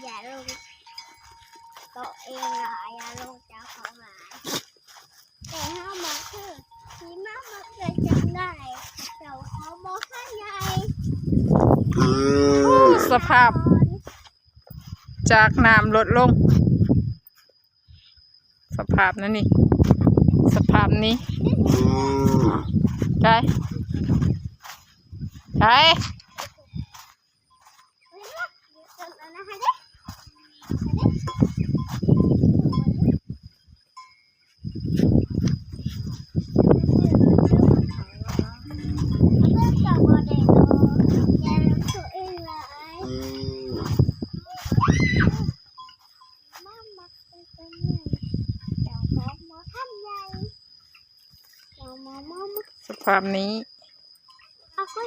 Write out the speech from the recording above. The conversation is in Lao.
ຢ່າລົງໂຕະເອງຫຼາຍ ຢ່າລົງເຈົ້າຂອງຫຼາຍ. ແຕ່ເຮົາມັກຄື ທີ່ມາມັກເກີດຈັ່ງໃດ ເຈົ້າຂອງບໍ່ທັນໃຫຍ່. ອືມ ສະພາບຈາກນ້ຳລົດລົງ ສະພາບນັ້ນນີ້ ສະພາບນີ້ ອືມ ໄປ ໄປ. ສະພາບນີ້ ເອົາໄປ.